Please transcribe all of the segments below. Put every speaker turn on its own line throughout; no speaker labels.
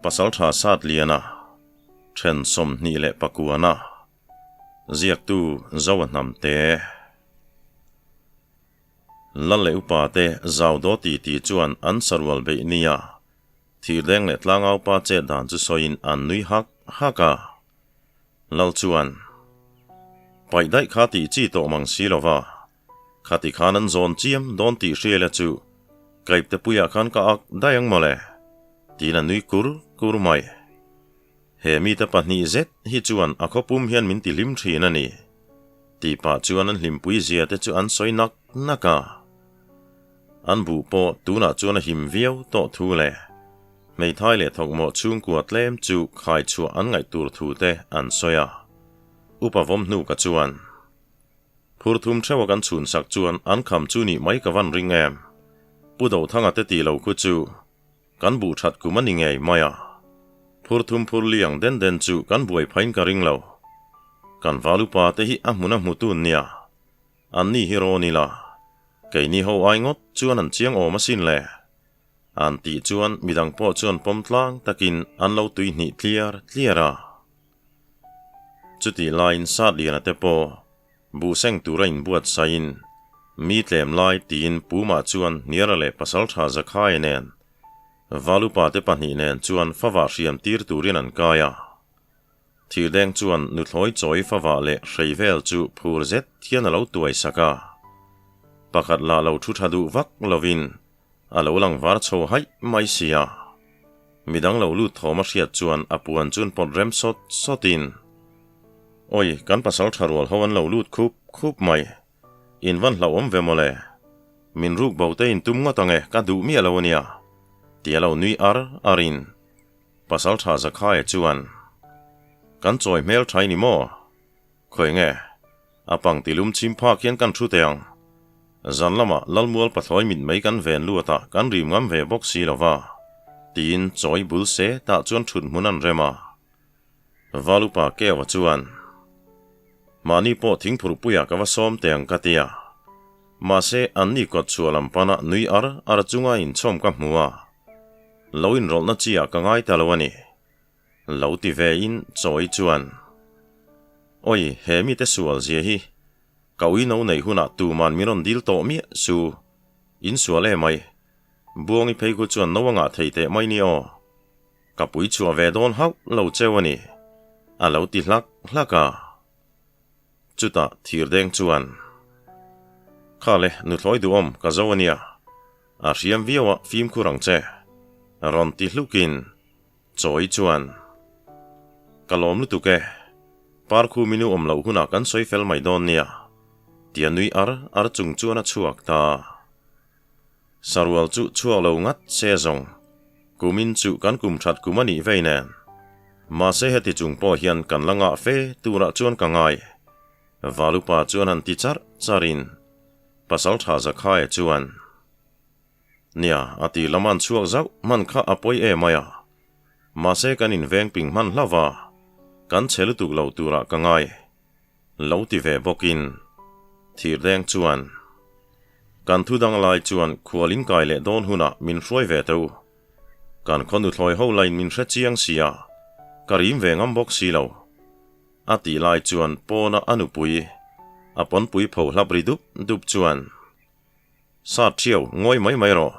Pasaltha Satliana, Then 29-a, Ziaktu Zoa Hnamte. Lal leh upa te zau daw ti ti chuan an sarual beih nia thirdeng leh tlangaupa chet dan chu sawiin an nui hak hak a. Lal chuan, Paih daih kha tih chi tawh mang si lova, Khati khan an zawn chiam dawn tih hriaila chu Kaipte puiah khan ka ak daih ang mawle, tiin a nui kur kur mai. He mite pahnih zet hi chuan a khawpum hian min ti hlim thin a ni, tih pah chuan an hlimpui zia te chu an sawi nak nak a. An buh pawh tunah chuan a him viau tawh thu leh hmeithai leh thawkmawh chhungkua tlem chu khaichhuah an ngaih tur thu te an sawi a. Upa vawm hnu ka chuan. Phur thum theuha kan chhun sak chuan an kham chu nih mai ka van ring em? Pu Dothanga te tih lo khu chu kan buh that kum a ni ngei mai a. Phur thum phur li ang den den chu kan buai phain ka ring lo. Kan val upa te hi a hmun a hmu tun nia. An ni hi rawn ila. Keini ho ai ngawt chuan an chiang awm asin le. An tih chuan midang pawh chuan pawm tlang takin an lo tui hnih tliar tliar a. Chutih laiin Satliana te pawh buhseng tura inbuatsaihin mi tlem lai tiin Puma chuan Hniara leh Pasaltha Zakhai nen Valupa te pahnih nen chuan favah hriam tir turin an kai a. Thirdeng chuan nuthlawi chawi favah leh hrei vel chu phur zet hian a lo tuai sak a. Pakhat lah lo thu tha duh vak lovin A lo lang var chho haih mai sia. Midang lo lut thawm a hriat chuan a puan chun pawt rem sawt sawtin, Awi, kan pasal tha rual ho an lo lut khup khup mai. In van hlauhawm ve mawle. Min ruk bo te in tum ngawt ang e, ka duh miah lo ania, ti a lo nui ar arin. Pasal tha Zakhaia chuan, Kan chawi hmel tha i ni maw? Khawi nge? A pang ti lum chim phak hian kan thu teh ang. Zan lamah Lalmual pathlawi mit mai kan ven luat a, kan rim ngam ve bawk si lo va, tiin chawi bul se tah chuan thut hmun an rem a. Valupa Kewa chuan, Mahni pawh thingphurhpuiah ka va sawm teh ang ka ti a. Mahse, anni kawt chhuah lam pana nui ar ar chunga inchhawm ka hmu a. Lo inrawlhna chi ah ka ngai ta lo a ni. Lo ti ve in chawi chuan, Awi, he mite sual zia hi, ka ui no neih hunah tuman min rawn dil tawh miah su, in sual e mai. Buangi phei khu chuan no a ngah thei teh mai ni aw. Ka pui chhuah ve dawn hauh lo cheu a ni, a lo ti hlak hlak a. Chutah thirdeng chuan, Kha le, nuthlawi duhawm ka zo a nia, a hriam viau a fimkhur ang che, rawn ti hlukin Chawi chuan, Ka lawm lutuk e, Parkhu minu awm loh hunah kan sawi fel mai dawn nia, tia nui ar ar chung chuan a chhuak ta. Sarual chu chhuak lo ngat se zawng, kumin chu kan kum that kum a nih vei nen. Mahse heti chung pawh hian kan la ngah fe turah chuan ka ngai. Valupa chuan han ti charh charhin Pasaltha Zakhaia chuan, Nia, a ti lam an chhuak zauh hman kha a pawi em ai a. Mahse kan inveng ping hman hlauh a, kan chhe lutuk lo turah ka ngai. Lo ti ve bawkin Thirdeng chuan kan thu dang lai chuan khual in kai leh dawn hunah min hruai ve teu. Kan khaw nuthlawi ho lain min hre chiang si a, ka rim ve ngam bawk si lo. A tih lai chuan pawna a nupui, a pawnpui pho hlap ri dup dup chuan, Sa ṭhiau, ngawi mai mai rawh.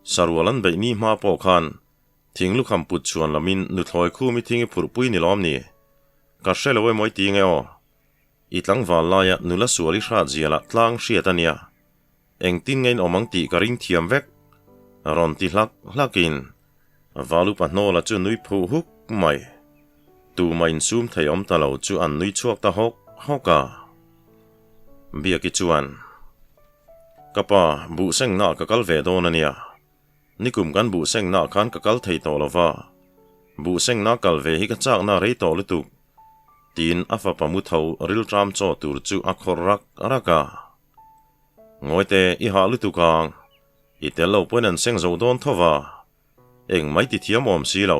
Sarual an beih ni hma pawh khan thing lukham put chhuan lamin nuthlawi khum i thing i phurhpui ni lawm ni? Ka hre lo emaw i ti nge aw? I tlangval laia nula sual i hrat zialah tlang hriat a nia. Engtin nge in awm ang tih ka ring thiam vek. Rawn ti hlak hlakin Valupa hnawla chu nui phuh huk mai. Tumah insum thei awm ta lo chu an nui chhuak ta hawk hawk a. Biaki chuan, Ka pa, buhsengnaah ka kal ve dawn a nia. Nikum kan buhsengnaah khan ka kal thei tawh lo va. Buhsengna kal ve hi ka chakna rei tawh lutuk, tiin a fapa mu tho rilṭam chaw tur chu a khawrh rak rak a. Ngawite, i hah lutuk ang. I tel lo pawhin an seng zo dawn tho va. Eng mai ti thiam awm si lo.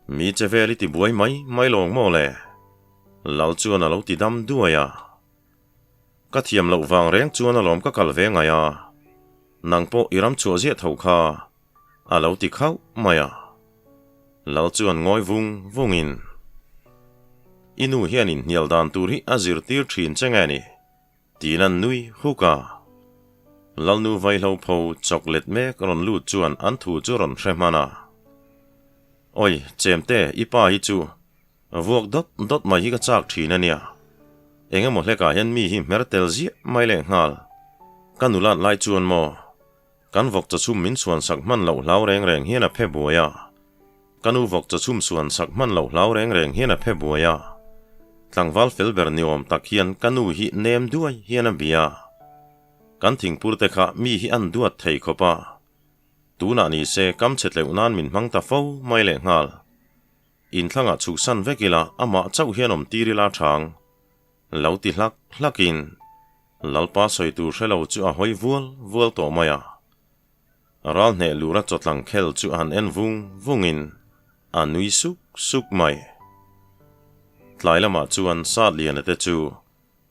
Mi che vel i ti buai mai mai lawng maw le? Lal chuan a lo ti dam duai a. Ka thiam loh vang reng chuan alawm ka kal ve ngai a, nang pawh i ram chhuah ziah tho kha, a lo ti khauh mai a. Lal chuan ngawi vung vungin, I nu hian inhnial dan tur hi a zirtir thin che nge ni? Tiin an nui huk a. Lalnu vaihlo pho chawk let mek rawn lut chuan an thu chu rawn hre hman a. Awi, Chemte, i pa hi chu vuak dawt dawt mai hi ka chak thin a nia. Eng emaw hlekah hian mi hi hmer tel ziah mai leh nghal. Ka nulat lai chuan maw? Kan vawk chawchhum min suan sak hman loh hlau reng reng hian a phe buai a. Ka nu vawk chawchhum suan sak hman loh hlau reng reng hian a phe buai a. Tlangval fel ber ni awm tak hian ka nu hi nem duai hian a bia. Kan thingpur te kha mi hi an duat thei khawp a. Tunah ni se kam chhe tleuh nan min hmang ta fo mai leh nghal. Inthlangah chhuksan vek ila amah chauh hian awm tir ila thang. Lo ti hlak hlakin Lalpa sawi tur hre lo chu a hawi vual vual tawh mai a. Ral hneh lura chawtlang khel chu a han en vung vungin a nui suk suk mai. Tlai lamah chuan Satliana te chu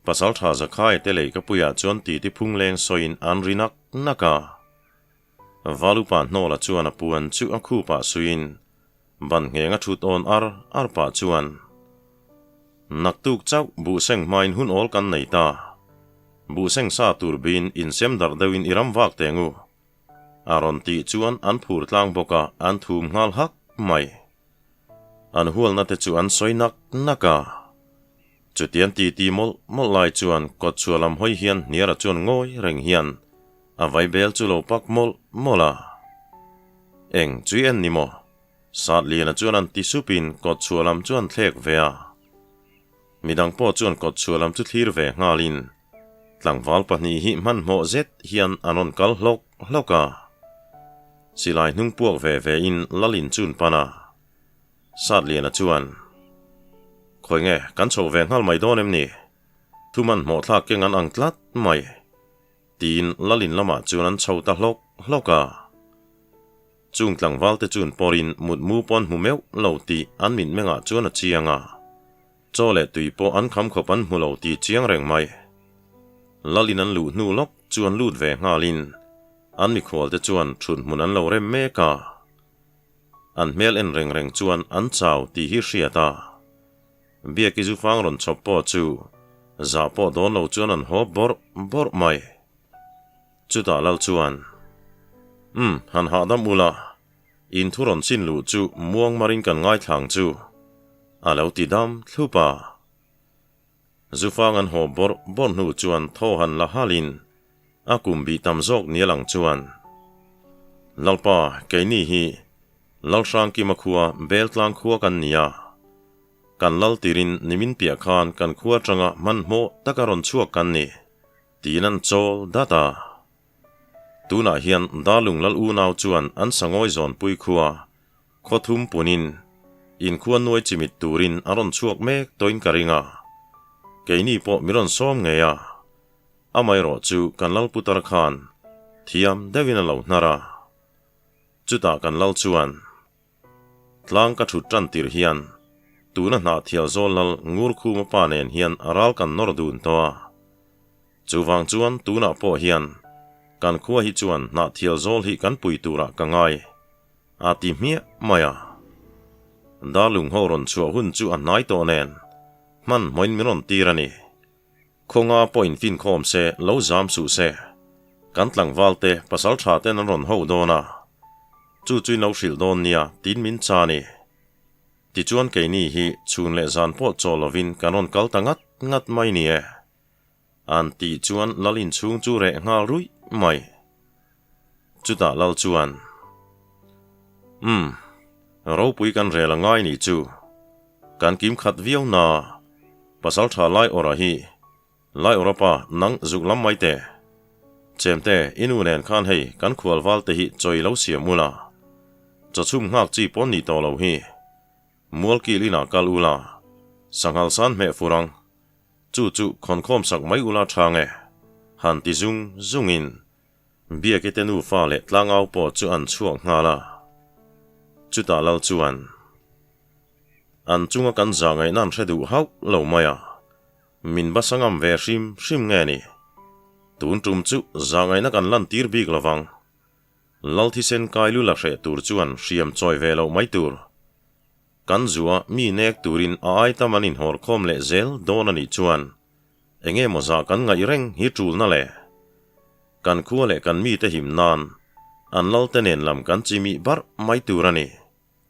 Pasaltha Zakhai te lei ka puiah chuan titi phung leng sawiin an ri nak nak a. Valupa hnawla chuan a puan chu a khupah suiin Ban ngheng a thut awn ar ar pah chuan, Naktuk chauh buhseng hmain hun awl kan nei ta. Buhseng sa tur bin insem darh deuhin i ram vak teng u. A rawn tih chuan an phur tlang bawk a, an thum nghal hak mai. An hualna te chu an sawi nak nak a. Chutian titi mawlh mawlh lai chuan kawtchhuah lam hawi hian Hniara chuan ngawi reng hian a vaibel chu lo pak mawlh mawlh a. Eng chui en ni maw? Satliana chuan an ti supin kawtchhuah lam chu an thlek ve a. Midang pawh chuan kawtchhuah lam chu thlir ve nghalin tlangval pahnih hi hmanhmawh zet hian an rawn kal hlawk hlawk a. Silai hnung puak ve ve in Lalin chun pan a. Satliana chuan, Khawi nge, kan chhoh ve nghal mai dawn em ni? Thu hmanhmawh thlak keng an ang tlat mai. Tiin Lalin lamah chuan an chho ta hlawk hlawk a. Chung tlangval te chun pawrin mutmu pawn hmu meuh lo tih an mitmengah chuan a chiang a. Chaw leh tui pawh an kham khawp an hmu lo tih chiang reng mai. Lalin an luh hnu lawk chu an lut ve nghalin an mikhual te chuan thut hmun an lo rem mek a. An hmel en reng reng chuan an chau tih hi hriat a. Biaki zufang rawn chhawp pawh chu zah pawh dawn lo chuan an haw bawrh bawrh mai. Chutah lal chuan, Umm, han hahdam ula, in thu rawn chin luh chu muang marin kan ngaithlang chu, a lo ti dam thlup a. Zufang an haw bawrh bawrh hnu chuan thaw han la halin a kum bih tam zawk nia lang chuan, Lalpa, keini hi Lalhrangkima khua Beltlang khua kan ni a, kan lal tirin nimin piah khan kan khua atanga hmanhmawh taka rawn chhuak kan ni. Tiin an chawl dat a. Tunah hian Darlung Lal unau chuan an sangawi zawnpui khua, khaw thum punin, inkhua nuai chimit turin a rawn chhuak mek tawhin ka ring a. Keini pawh mi rawn sawm ngei a. Amaherawh chu kan Lal putar khan thiam deuhin a lo hnar a. Chutah kan Lal chuan. Tlang ka thut tan tir hian tuna hnahthial zawl lal Ngurkhuma pa nen hian a ral kan nawr dun tawh a. Chuvang chuan tunah pawh hian kan khua hi chuan hnahthial zawl hi kan pui turah ka ngai a ti hmiah mai a. Darlung ho rawn chhuah hun chu a hnai tawh nen hman hmawin min rawn tir a ni. Khawnga pawh infinkhawm se, lo zam suh se. Kan tlangval te, pasal tha ten an rawn ho dawn a. Chu chu in lo hrilh dawn nia, tiin min cha ni. Tichuan keini hi chhun leh zan pawh chaw lovin kan rawn kal ta ngat ngat mai ni e. An tih chuan Lal inchhung chu reh nghal ruih mai. Chutah Lal chuan, Umm, ropui kan rel a ngai nih chu. Kan kim khat viau na, pasal tha lai awrah hi, lai awrah pa nang zuk lam mai teh. Chemte, i nu nen khan hei kan khual val te hi chawi lo siam ula. Chaw chhum nghak chi pawn nih tawh lo hi. Mualkil inah kal ula, sanghal san hmeh fur ang. Chu chu khawnkhawm sak mai ula tha nge? Han ti zung zungin Biaki te nufa leh tlangau pawh chu an chhuak nghal a. Chutah lal chuan, An chunga kan zah ngaihna an hre duh hauh lo mai a, min basa ngam ve hrim hrim nge ni? Tun tum chu zah ngaihna kan lan tir bik lovang. Lal thisen kai lu la hreh tur chuan hriam chawi ve loh mai tur. Kan zua mi nek turin a ai tam an inhawr khawm leh zel dawn a nih chuan enge maw zah kan ngaih reng hi tulna le? Kan khua leh kan mite him nan an lalte nen lam kan chimih barh mai tur a ni,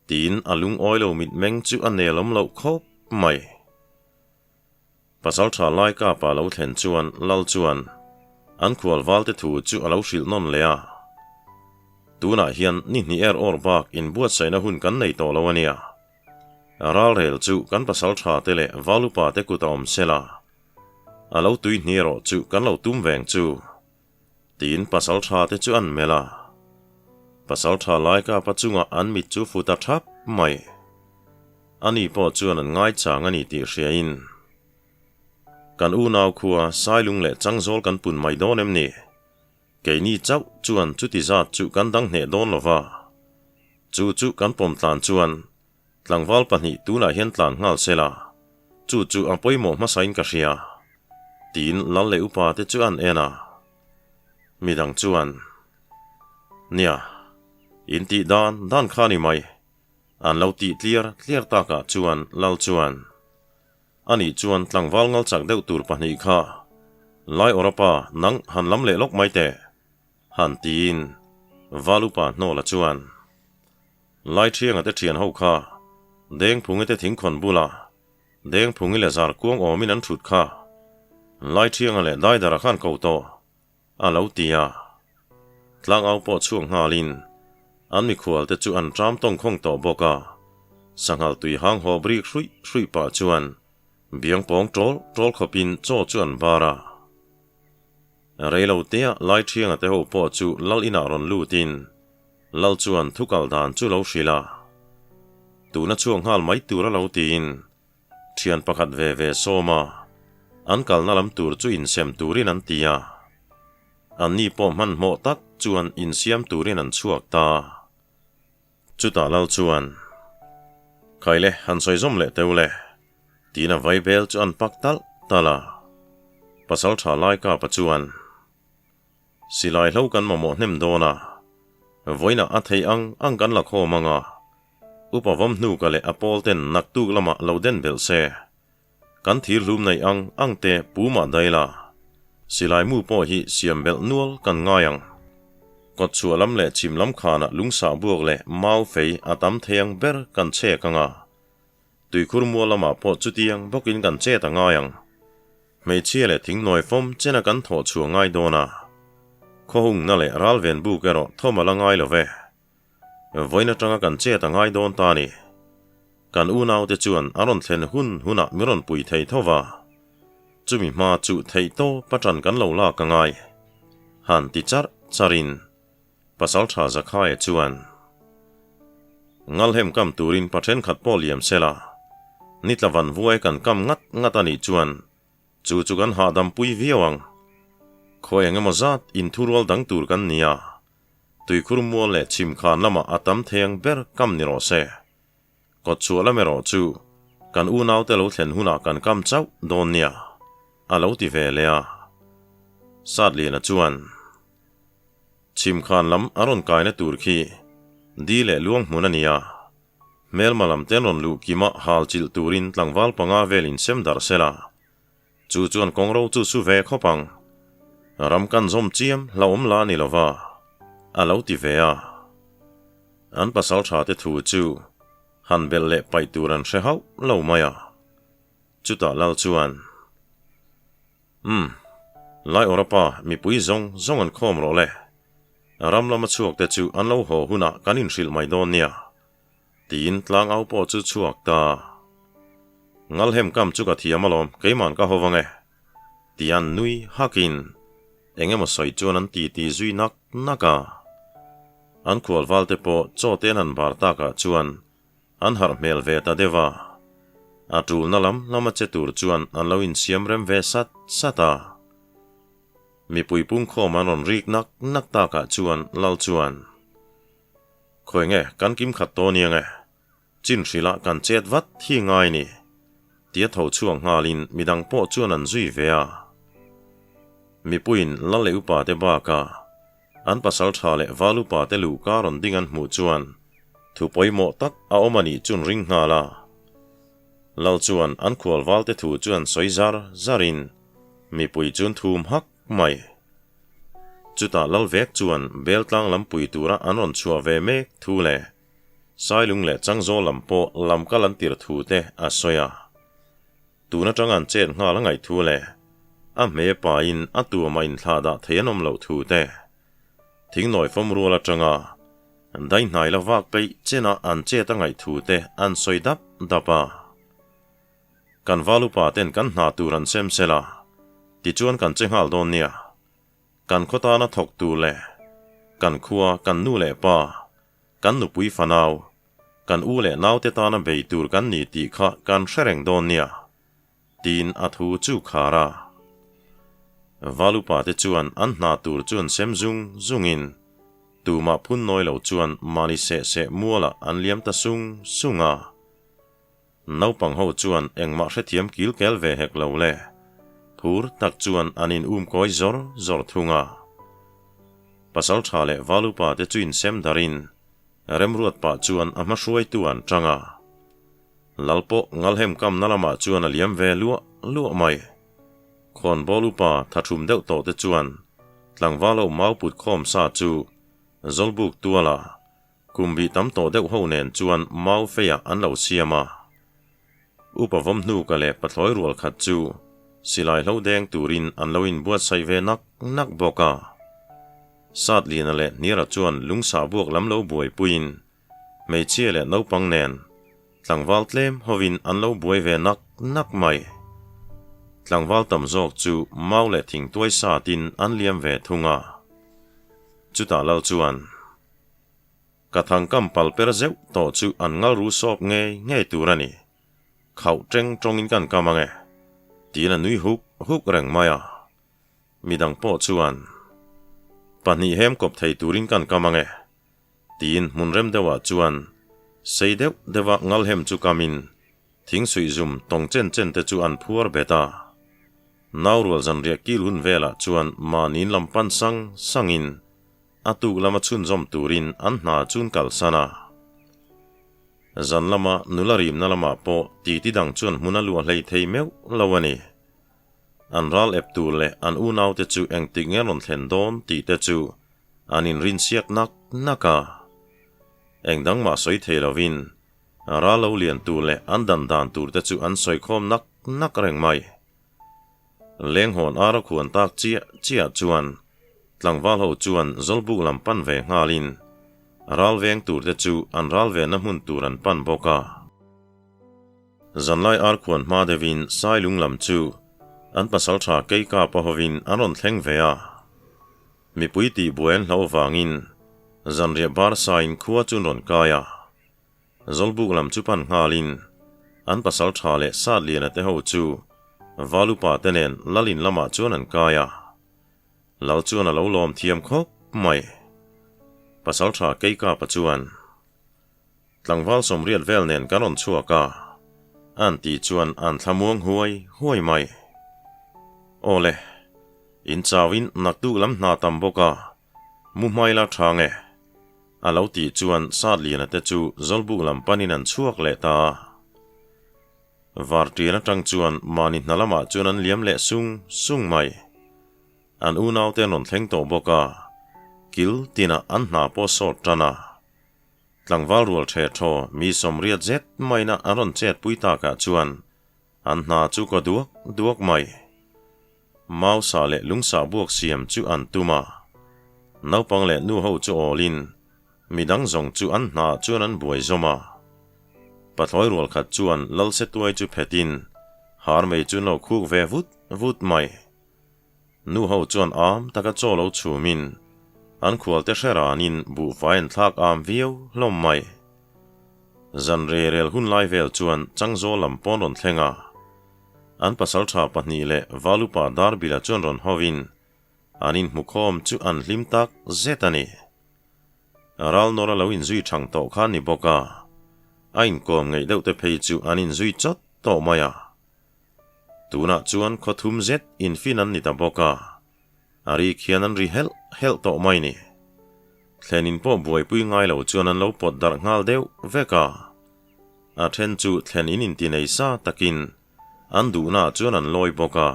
tiin a lungawi lo mitmeng chu a nelawm loh khawp mai. Pasalṭha Laikapa lo thlen chuan Lal chuan an khual valte thu chu a lo hrilh nawn leh a. Tunah hian ni hnih er awr bak inbuatsaihna hun kan nei tawh lo a nia. Ralrel chu kan pasalṭha te leh valupa te kut a awm sela, a lo tui hni erawh chu kan lo tum veng chu, tiin pasalṭha te chu an melh a. Pasalṭha Laikapa chungah an mit chu fu ta ṭhap mai. Ani pawh chuan an ngaichang a ni tih hriain, Kan unau khua Sailung leh Changzawl kan pun mai dawn em ni? Keini chauh chuan chuti zat chu kan dang hneh dawn lo va. Chu chu kan pawm tlan chuan tlangval pahnih tunah hian tlan nghal se la, chu chu a pawimawh hmasain ka hria, tiin lal leh upa te chu an en a. Midang chuan, Nia, intih dan dan kha ni mai. An lo tih tliar tliar takah chuan Lal chuan, Anih chuan tlangval ngal chak deuh tur pahnih kha Lai Awrapa nang han lam leh lawk mai teh, han tiin Valupa hnawla chuan, Lai Thianga te thian ho kha Dengphungi te thingkhawn bula Dengphungi leh Zarkuang awmin an thut kha Lai Thianga leh Daidara khan ko tawh. A lo ti a. Tlangau pawh chhuak nghalin an mikhualte chu an ṭam tawngkhawng tawh bawk a. Sanghal tui hang haw brik hruih hruih pah chuan biang pawng ṭawl ṭawl khawpin chaw chu an bar a. Reilo tea Laiṭhianga te ho pawh chu Lal inah rawn lutin Lal chuan thu kal dan chu lo hrilh a. Tuna chhuak nghal mai tur a lo tiin Thian pakhat ve ve sawm a, an kalna lam tur chu insem turin an ti a. Anni pawh hmanhmawh tak chuan insiam turin an chhuak ta. Chutah lal chuan, Khaile, han sawi zawm leh teu le, tiin a vaibel chu an pak talh talh a. Pasaltha Laikapa chuan, Silai hlo kan mamawh hnem dawn a, vawiinah a theih ang ang kan la khawm ang a, Upa vawm hnuka leh a pawl ten naktuk lamah lo den belh se. Kan thir hlum neih ang ang te pu mah daih la, silai mu pawh hi siam belh nual kan ngai ang. Kawtchhuah lam leh chhim lam khanah lungsah buak leh mau fei a tam thei ang ber kan chek ang a, tuikhur mual lamah pawh chutiang bawkin kan chet a ngai ang. Hmeichhia leh thingnawi fawm chena kan thawh chhuah ngai dawn a, khawhungna leh ralven buk erawh thawm a la ngai lo ve. Vawiin atanga kan chet a ngai dawn ta ni. Kan unaute chuan a rawn thlen hun hunah mi rawn pui thei tho va. Chumi hma chu theih tawp atan kan lo lak a ngai. Han ti charh charhin Pasaltha Zakhaia chuan, Ngalhem kam turin pa thenkhat pawh liam se la, nitla van vuai kan kam ngat ngat a nih chuan Chu chu kan hahdam pui viau ang. Khawi eng emaw zat inthurual dang tur kan ni a, tuikhur mual leh chhim khan lamah a tam thei ang ber kam ni rawh se. Kawtchhuah lam erawh chu kan unaute lo thlen hunah kan kam chauh dawn nia, a lo ti ve leh a. Satliana chuan, Chhim khan lam a rawn kaina tur khi di leh luang hmun a ni a, hmelma lam ten rawn luh kima hal chilh turin tlangval panga vel insem darh sela, Chu chuan kawngro chu su ve khawp ang. Ram kan zawm chiam hlauhawm la ni lova, a lo ti ve a. An pasal tha te thu chu han belh leh paih tur an hre hauh lo mai a. Chutah lal chuan, Umm, Lai Awrapa mipui zawng zawng an khawm rawh le. Ram lama chhuak te chu an lo haw hunah kan inhrilh mai dawn nia. Tiin tlangau pawh chu chhuak ta. Ngalhem kam chu ka thiam alawm, keiman ka ho vang e. Tian nui hakin eng emaw sawi chuan an titi zui nak nak a. An khualval te pawh chaw te an han bar takah chuan an harh hmel ve ta deuh a. A tulna lam lama che tur chuan an lo insiam rem ve sat sat a. Mipui pungkhawm an rawn rik nak nak takah chuan Lal chuan. Khawi nge kan kim khat tawh nia nge? Chin hrilh ah kan chet vat hi ngai ni. Tia tho chhuak nghalin midang pawh chuan an zui ve a. Mipuiin Lal leh upa te bakah an pasal tha leh val upa te luh kar rawn ding an hmuh chuan Thu pawimawh tak a awm a nih chun ring nghal a. Lal chuan an khual valte thu chu an sawi zar zarin mipui chun thum hak mai. Chutah lal vek chuan Beltlang lam pui tura an rawn chhuah ve mek thu leh Sailung leh Changzawl lam pawh lam kal an tir thu te a sawi a. Tun atang an chet nghal a ngaih thu leh a hme pain a tuam a inthlah dah thei an awm loh thu te Thingnawi fawm rual atanga daihnai la vak peih chenah an chet a ngaih thu te an sawi dap dap a. Kan val upa ten kan hna tur an sem sel a, tichuan kan che nghal dawn nia. Kan khaw tana thawk tur leh kan khua, kan nu leh pa, kan nupui fanau, kan u leh naute tana bei tur kan ni tih kha kan hre reng dawn nia. Tiin a thu chu khar a. Val upa te chuan an hna tur chu an sem zung zungin tumah phun nawi lo chuan mahni seh seh mualah an liam ta sung sung a. Naupang ho chuan engmah hrethiam kil kel ve hek lo le. Phur tak chuan an in um kawi zawr zawr thung a. Pasal tha leh val upa te chu insem darin remruat pah chuan a hmahruaitu an tang a. Lal pawh Ngalhem kamna lamah chuan a liam ve luah luah mai. Khawnbawl upa tha thum deuh tawh te chuan tlangval ho mau put khawm sa chu Zawlbuk tuala kum bih tam tawh deuh ho nen chuan mau feiah an lo siam a. Upa vawm hnuka leh pathlawi rual khat chu silai hlo deng turin an lo inbuatsaih ve nak nak bawk a. Satliana leh Hniara chuan lungsah buak lam lo buaipuiin Hmeichhia leh naupang nen tlangval tlem hovin an lo buai ve nak nak mai. Tlangval tam zawk chu mau leh thingtuai satin an liam ve thung a. Chutah lal chuan, Ka thangkam pal per zeuh tawh chu an ngal ru sawp ngei ngei tur a ni. Khauh teng tawngin kan kam ang e, tiin a nui huk huk reng mai a. Midang pawh chuan, Pahnih hem kawp thei turin kan kam ang e, Tiin hmun rem deuhah chuan sei deuh deuha ngalhem chu kamin thing suih zum tawng chen chen te chu an phuar bet a. Naurual zanriah kil hun velah chuan mahniin lam pan sang sangin a tuk lama chhunzawm turin an hna chun kalsan a. Zan lama nula rimna lamah pawh titi dang chuan hmun a luah hlei thei meuh lo a ni. An ral ep tur leh an unaute chu engtik nge rawn thlen dawn tih te chu An inrinsiak nak nak a. Eng dang mah sawi thei lovin ral lo lian tur leh an dan dan tur te chu an sawi khawm nak nak reng mai. Lenghawn ar a khuan tak chiah chiah chuan tlangval ho chuan Zawlbuk lam pan ve nghalin ral veng tur te chu an ral venna hmun tur an pan bawk a. Zanlai ar khuan hma deuhin Sailung lam chu an pasaltha Keikapa hovin an rawn thleng ve a. Mipui tih buai an hlauh avangin zanriah bar sain khua chu an rawn kai a. Zawlbuk lam chu pan nghalin an pasal tha leh Satliana te ho chu Valupa te nen Lalin lamah chuan an kai a. Lal chuan a lo lawm thiam khawp mai. Pasal tha Keikapa chuan, Tlangval sawmriat vel nen kan rawn chhuak a, an tih chuan an thlamuang huai huai mai. Aw le, in chauin naktuk lam hna tam bawk a, mu hmai la tha nge? A lo tih chuan Satliana te chu Zawlbuk lam panin an chhuak leh ta a. Varṭian aṭang chuan mahni hna lamah chuan an liam leh sung sung mai. An unaute an rawn thleng tawh bawk a, kil tinah an hna pawh sawt ṭan a. Tlangval rual ṭhe ṭhaw mi sawmriat zet maina an rawn chet pui takah chuan an hna chu ka duak duak mai. Mausa leh lungsa buak siam chu an tum a, naupang leh nu ho chu awlin midang zawng chu an hnaah chuan an buai zawm a. Pathlawi rual khat chuan Lalsetuai chu phetin har mei chu an lo khuk ve vut vut mai. Nu ho chuan am taka chaw lo chhumin an khualte hre ranin buhfai an thlak am viau hlawm mai. Zan rerel hun lai vel chuan Changzawl lam pawn rawn thleng a, an pasaltha pahnih leh Valupa Darbila chuan rawn hovin an inhmukhawm chu an hlim tak zet a ni. Ralnawra lo inzui thang tawh kha ni bawk a, a inkawm ngeih deuh te phei chu an inzui chawt tawh mai a. Tunah chuan khaw thum zet infin an ni ta bawk a, a ri khian an ri helh helh tawh mai ni. Thlen in pawh buaipui ngai lo chuan an lo pawt darh nghal deuh vek a. A then chu thlen in inti nei sa takin an duhnaah chuan an lawi bawk a.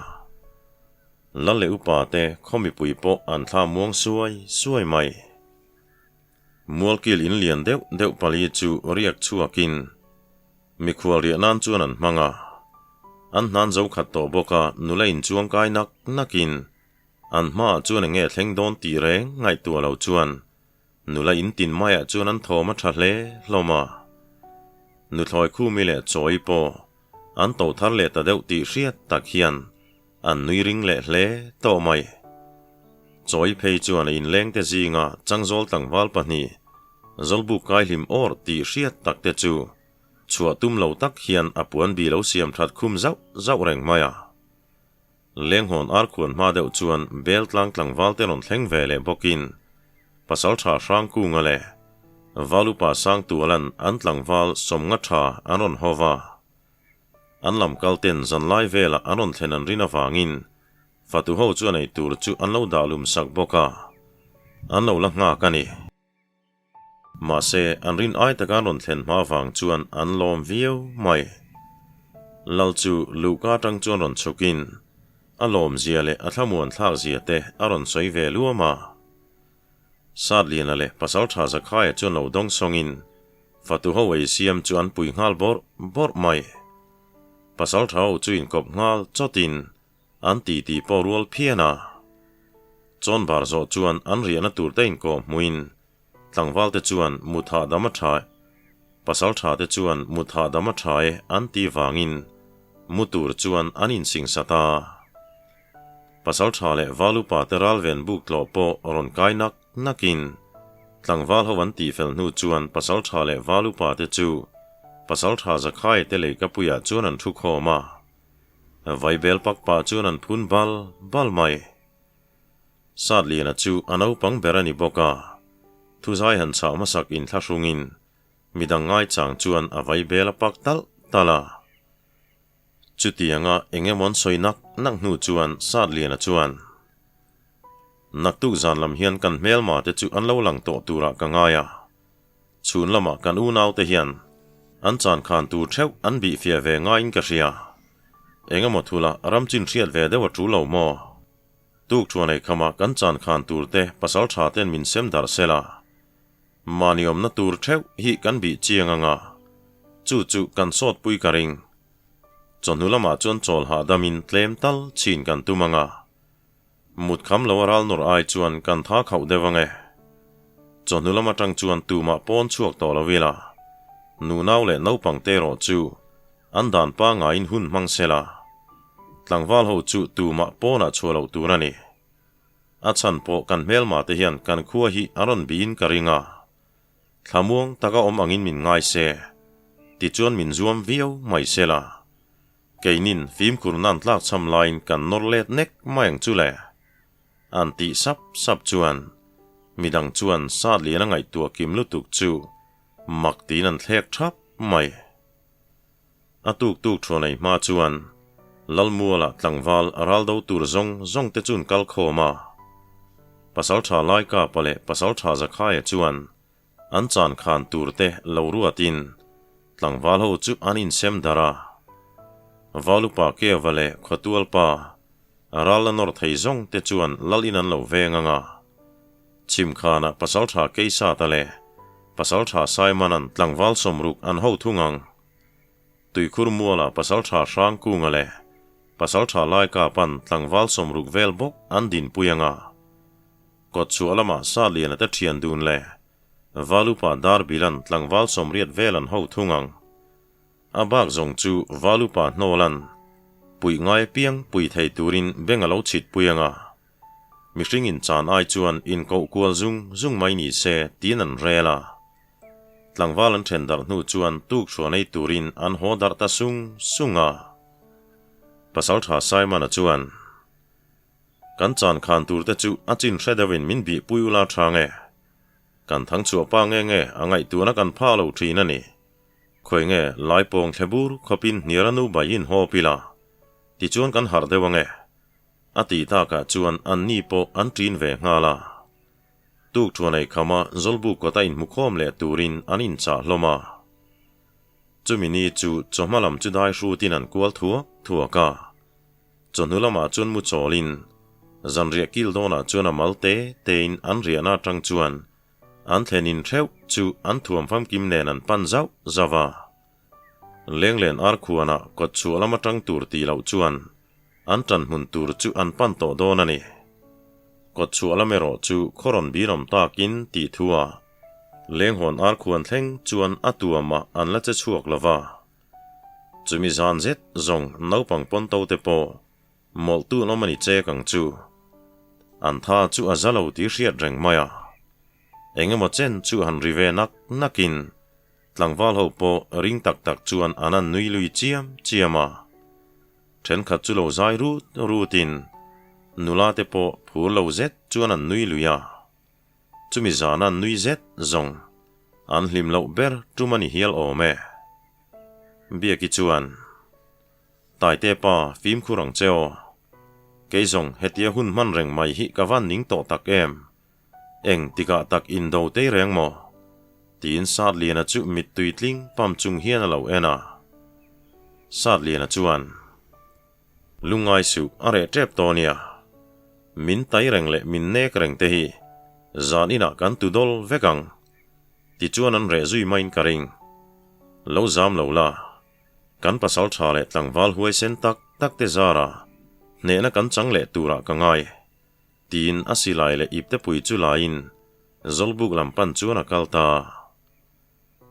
Lal leh upa te khaw mipui pawh an thla muang suai suai mai. Mualkil in lian deuh deuh pali chu riak chhuakin mikhual riah nan chuan an hmang a. An hnan zo khat tawh bawk a, nula inchuang kai nak nakin An hmaah chuan enge thleng dawn tih reng ngaihtuah lo chuan nula in tin maiah chuan an thawm a tha hle hlawm a. Nuthlawi khumi leh chawi pawh an to thar leh ta deuh tih hriat tak hian an nui ring leh hle tawh mai. Chawi phei chuan a inlengte zinga changzawl tlangval pahnih Zawlbuk kaihlim awr tih hriat tak te chu chhuah tum lo tak hian a puan bi lo siam that khum zauh zauh reng mai a. Lenghawn ar khuan hma deuh chuan bel tlang tlangval te rawn thleng ve leh bawkin Pasaltha Hrangkunga leh Valupa Sangtualan an tlangval sawmnga tha an rawn haw va. An lam kal ten zanlai velah an rawn thlen an rin avangin fatu ho chuan ei tur chu an lo dah lum sak bawk a, an lo la nghak a ni. Mahse, an rin ai taka an rawn thlen hma vang chuan an lawm viau mai. Lal chu luhka atang chuan rawn chhukin a lawmzia leh a thlamuan thlakzia te a rawn sawi ve luam a. Satliana leh Pasaltha Zakhaia chuan lo dawng sawngin fatu ho ei siam chu an pui nghal bawrh bawrh mai. Pasaltha ho chu inkawp nghal chawtin An titi pawh rual phian a. Chawnbar zawh chuan an riahna tur te inkawh hmuin tlangval te chuan mut hahdam a tha e, pasal tha te chuan mut hahdam a tha e an ti vangin mu tur chuan an insingsa ta. Pasal tha leh val upa te ralven buk tlawh pawh rawn kai nak nakin tlangval ho an tihfel hnu chuan pasal tha leh val upa te chu pasal tha Zakhai te leikapuiah chuan an thu khawm a. Vaibel pak pah chuan an phun bal bal mai. Satliana chu a naupang ber a ni bawk a, thuzai han chhah hmasak inthlahrungin midang ngaichang chuan a vaibel a pak talh talh a. Chutianga eng emaw an sawi nak nak hnu chuan Satliana chuan, Naktuk zan lam hian kan hmelma te chu an lo lang tawh turah ka ngai a. Chhun lamah kan unaute hian an chan khan tur theuh an bih fiah ve ngaiin ka hria. Engemaw thula ram chin hriat ve deuh a tul lo maw? Tuk thuan ei khamah kan chan khan turte pasal tha ten min sem darh sela. Mahni awmna tur theuh hi kan bih chiang anga chu chu kan sawtpui ka ring. Chawhnu lamah chuan chawl hahdamin tlem tal chhin kan tum anga. Mut kham lo a ral nawr ai chuan kan tha khauh deuh ang e. Chawhnu lam atang chuan tumah pawn chhuak tawh lo ila, nunau leh naupang te erawh chu an dan pangaiin hun hmang sela, tlangval ho chu tumah pawnah chhuah loh tur a ni. A chhan pawh kan hmelma te hian kan khua hi a rawn bihin ka ring a, thlamuang taka awm angin min ngai se, tichuan min zuam viau mai sela. Keinin fimkhur nan tlak cham laiin kan nawr let nek mai ang chu le. An tih sap sap chuan midang chuan sat lian a ngaihtuah kim lutuk chu mak tiin an thlek thap mai. A tuk tuk thuan ei hma chuan Lalmuala tlangval a ral do tur zawng zawng te chuan kal khawm a. Pasaltha Laikapa leh Pasaltha Zakhaia chuan An chan khan tur te lo ruatin tlangval ho chu an insem darh a. Valupa Keva leh Khawtualpa a ral la nawr thei zawng te chuan lal in an lo veng ang a. Chhimkhanah Pasaltha Keisata leh Pasaltha Saimanan tlangval sawmruk an ho thung ang. Tuikhur mualah Pasaltha Hrangkunga leh Pasaltha Laikapan tlangval sawmruk vel bawk an dinpui ang a. Kawtchhuah lamah Satliana te thian dun leh Valupa Darbilan tlangval sawmriat vel an ho thung ang. A bak zawng chu Valupa hnawlan puih ngai apiang pui thei turin beng a lo chhit pui ang a. Mihring inchan ai chuan inkoh kual zung zung mai ni se tiin an rel a. Tlangval an then darh hnu chuan tukhruan ei turin an haw darh ta sung sung a. Pasaltha Simon-a chuan. Kan chan khan tur te chu a chin hre deuhin min bih pui ula tha nge? Kan thang chhuah pa nge nge a ngaihtuahna kan pha lo thin a ni. Khawi nge Laipawng thlebur khawpin hniara nu bai in haw pila tichuan kan harh deuh ange? A tih takah chuan an ni pawh an ṭin ve nghal a. Tukṭhuan ei khama Zawlbuk kawta inhmukhawm leh turin an inchah hlawm a. Chumi ni chu chawhma lam chu dai hrutin an kual thuak thuak a. Chawhnu lamah chuan mu chawlin zanriah kil dawnah chuan a mal te tein an riahna atang chuan an thlen in theuh chu an thuam famkim nen an pan zauh zauh a. Lenglen arkhuanah kawtchhuah lam atang tur tih loh chuan an tan hmun tur chu an pan tawh dawn a ni. Kawtchhuah lam erawh chu khaw rawn birawm takin tih thu a, lenghawn arkhuan thleng chuan a tuamah an la che chhuak lo va. Chumi zan zet zawng naupang pawn to te pawh mawlhtu an awm a ni chek ang chu. An tha chu a za lo tih hriat reng mai a. Eng emaw chen chu han ri ve nak nakin tlangval ho pawh ring tak tak chuan an han nui lui chiam chiam a. Thenkhat chu lo zai rut rutin nula te pawh phur lo zet chuan an nui lui a. Chumi zana an nui zet zawng an hlim loh ber tum a ni hial awm e. Biaki chuan, Taite pa, fimkhur ang che aw. Kei zawng hetia hun hman reng mai hi ka van ning tawh tak em? Eng tikah tak indo tei reng maw? Tiin Satliana chu mittui tling pam chung hian a lo en a. Satliana chuan, Lungngai suh, a reh tep tawh nia. Min tai reng leh min nek reng te hi zan inah kan tu dawl vek ang. Tichuan an reh zui maiin ka ring. Lo zam lo la, kan pasal tha leh tlangval huaisen tak tak te zara hnehna kan chang leh turah ka ngai. Tiin a silai leh iptepui chu laiin Zawlbuk lam pan chuan a kal ta.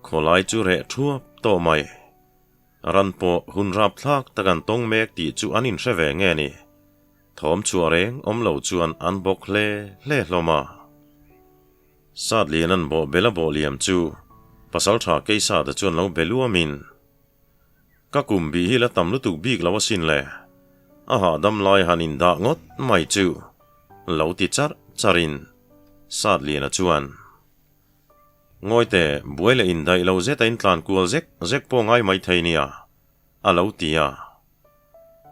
Khawlai chu reh thuap tawh mai. Ran pawh hun rapthlak tak an tawng mek tih chu an inhre ve nge ni. Thawm chhuah reng awm lo chuan an bawk hle hle hlawm a. Satlian an bawh bel a bawh liam chu Pasaltha Keisata chuan lo be luamin, Ka kum bih hi la tam lutuk bik lo asin le. A hahdam lai han indah ngawt mai chu lo ti charh charhin Satliana chuan, Ngawite, buai leh indaih lo zeta intlan kual zek zek pawh ngai mai thei nia, a lo ti a.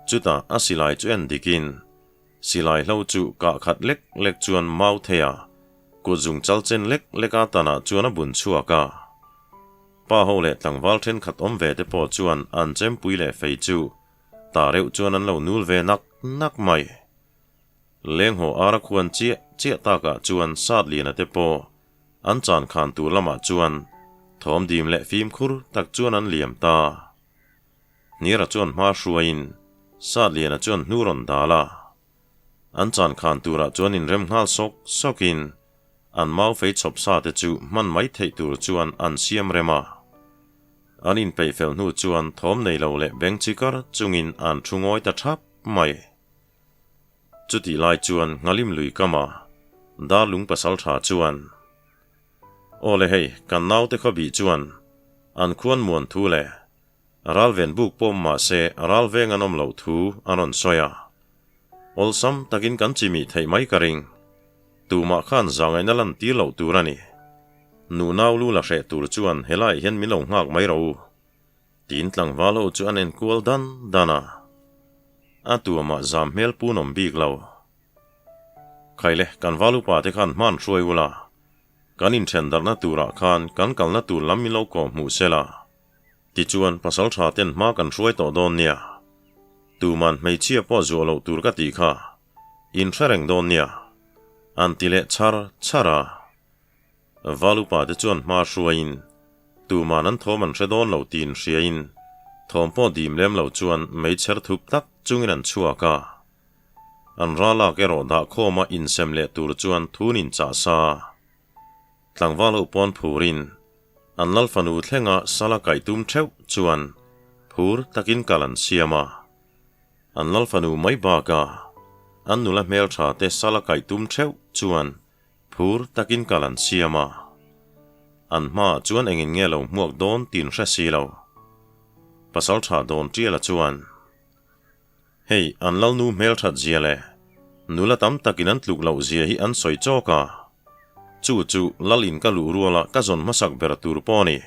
Chutah a silai chu en dikin, silai hlo chu kah khat lek lek chuan mau thei a, kut zung chal chen lek leka tanah chuan a bun chhuak a. Pa ho leh tlangval thenkhat awm ve te pawh chuan an chempui leh fei chu ta reuh chuan an lo nul ve nak nak mai. Lenghaw ara khuan chiah chiah takah chuan Satliana te pawh an chan khan tur lamah chuan thawm dim leh fimkhur tak chuan an liam ta. Hnira chuan hma hruaiin Satliana chuan hnu rawn dal a. An chan khan turah chuan inrem nghal sawk sawkin an mau fei chhawp sa te chu hman mai theih tur chuan an siam rem a. An inpeih fel hnu chuan thawm nei lo leh beng chi kar chungin an thu ngawi ta thap mai. Chutih lai chuan Nghalim lui kama Darlung pasaltha chuan, Aw le hei, kan naute khawbih chuan an khuan muan thu le Ralven buk pawm mah se ralveng an awm loh thu a rawn sawi a. Awlsam takin kan chimih theih mai ka ring. Tumah khan zangaihna lan tir loh tur a ni. Nu nau lu la hreh tur chuan helaiah hian min lo nghak mai rawh u. Tiin tlangval ho chu an enkual dan dan a. A tuamah zam hmel pun awm bik lo. Khaile, kan val upa te khan hman hruai ula, kan inthen darhna turah khan kan kalna tur lam min lo kawh hmuh sela. Tichuan, pasal tha ten hma kan hruai tawh dawn nia. Tuman hmeichhia pawh zuah loh tur ka tih kha in hre reng dawn nia. An ti leh char char a. Val upa te chuan hma hruaiin tuman an thawm an hre dawn lo tiin hriain thawm pawh dim lem lo chuan meichher thup tak chungin an chhuak a. An ralak erawh dahkhawma insem leh tur chuan thun inchah sa. Tlangval ho pawn phurin an lal fanu thlenga sala kaih tum theuh chuan phur takin kal an siam a. An lal fanu mai baka an nula hmeltha te sala kaih tum theuh chuan phur takin kal an siam a. An hmaah chuan engin nge lo hmuak dawn tin hre si lo. Pasaltha dawn tiala chuan. Hei, an lalnu hmelthat zia leh nula tam takin an tluk loh zia hi an sawi chawk a. Chu chu lal in ka luh ruala ka zawn hmasak ber tur pawh a ni.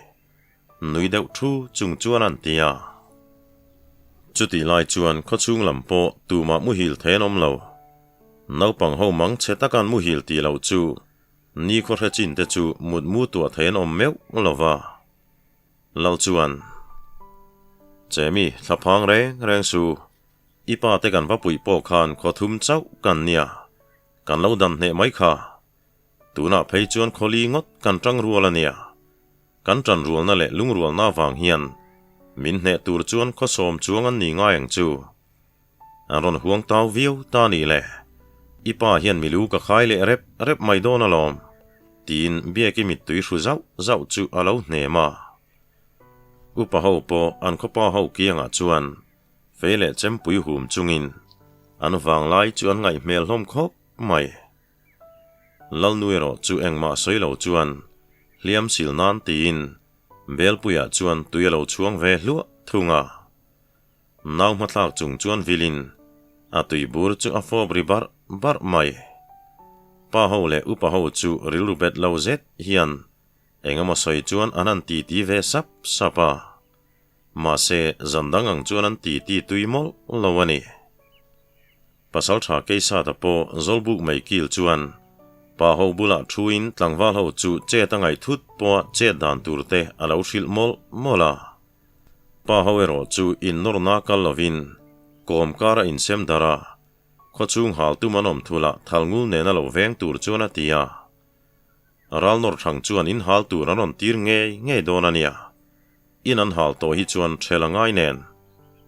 Nui deuh thu chung chuan an ti a. Chutih lai chuan khawchhung lam pawh tumah muhil thei an awm lo. Naupang ho mang chhe taka an muhil tih loh chu. Nikhaw hre chin te chu mutmu tuah thei an awm meuh lo va. Lal chuan, Chemi, thla phang reng reng su, i pa te kan va puih pawh khan khaw thum chauh kan nia, kan lo dan hneh mai kha. Tunah phei chuan khaw li ngawt kan tang rual a nia. Kan tan rualna leh lungrualna avang hian min hneh tur chuan khaw sawm chuang an ni ngai ang chu. An rawn huang tau viau ta nih le. I pa hian milu ka khai leh rep rep mai dawn alawm, tiin Biaki mittui hru zauh zauh chu a lo hnem a. Upa ho pawh an khawpa ho kiangah chuan fei leh chempui hum chungin an vanglai chu an ngaih hmel hlawm khawp mai. Lalnu erawh chu engmah sawi lo chuan hliam sil nan tiin Belpuiah chuan tui a lo chhuang ve hluah thung a. Nau hmathlak chung chuan vilin a tui bur chu a fawp ri barh barh mai. Pa ho leh upa ho chu rilru bet lo zet hian eng emaw sawi chuan an han titi ve sap sap a. Mahse, zan dang ang chuan an titi tui mawlh lo a ni. Pasaltha Keisata pawh Zawlbuk mai kil chuan pa ho bulah thuin tlangval ho chu chet a ngaih thut pawha chet dan tur te a lo hrilh mawlh mawlh a. Pa ho erawh chu innawrna kal lovin kawm kara insem darh a, khawchhung hal tum an awm thulah thalngul nena lo veng tur chuan a ti a. Ralnawr thang chuan in hal tur an rawn tir ngei ngei dawn a nia. In an hal tawh hi chuan ṭhel a ngai nen,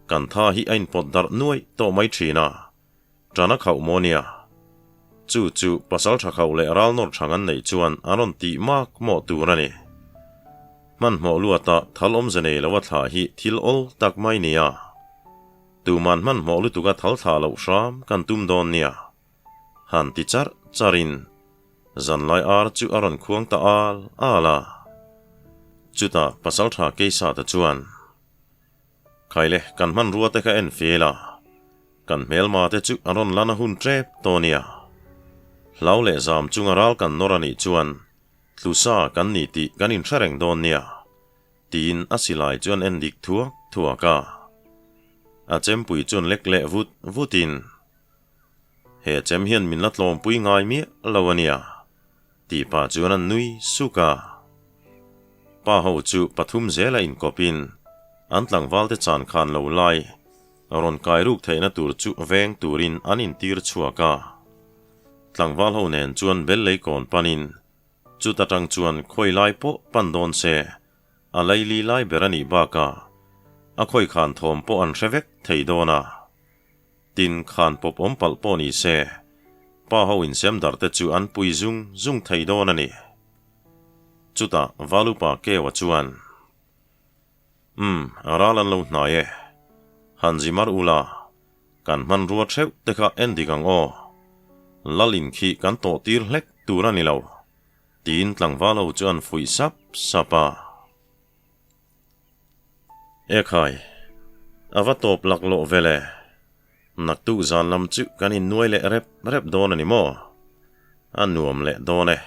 kan tha hi a inpawt darh nuaih tawh mai ṭhin a, ṭan a khauh maw nia. Chu chu pasal ṭha khauh leh ralnawr thang an neih chuan an rawn tih mak mawh tur a ni. Hmanhmawh luata thal awmze nei lo a thlah hi thil awl tak mai nia. Tuman hmanhmawh lutuka thal thlah loh hram kan tum dawn nia. Han ti charh charhin zanlai ar chu a rawn khuang ta al al a. Chutah pasaltha Keisata chuan, Khaile, kan hmanrua te kha en fel a, kan hmelma te chu a rawn lan a hun tep tawh nia. Hlau leh zam chunga ral kan nawr a nih chuan tlusa kan ni tih kan inhre reng dawn nia, tiin a silai chuan en dik thuak thuak a. A chempui chuan lek leh vut vutin, He chem hian min la tlawmpui ngai miah lo a nia, tih pah chuan an nui suk a. Pa ho chu pathum zela inkawpin an tlangvalte chan khan lo lai rawn kai ruk theihna tur chu veng turin an intir chhuak a. Tlangval ho nen chuan bel lei kawn panin chuta tang chuan khawi lai pawh pan dawn se a laili lai ber a nih bakah a khawi khan thawm pawh an hre vek thei dawn a. Tin, khan pawp awm palh pawh ni se, pa ho insem darh te chu an pui zung zung thei dawn a ni. Chutah Valupa Kewa chuan, Umm, ral an lo hnai e. Han zi mar ula, kan hmanrua theuh te kha en dik ang aw. Lal in khi kan tawh tir hlek tur a ni lo, tiin tlangval ho chu an fuih sap sap a. Ekhai, a va tawp laklawh ve le. Naktuk zan lam chu kan innuai leh rep rep dawn a ni maw? A nuam leh dawn e.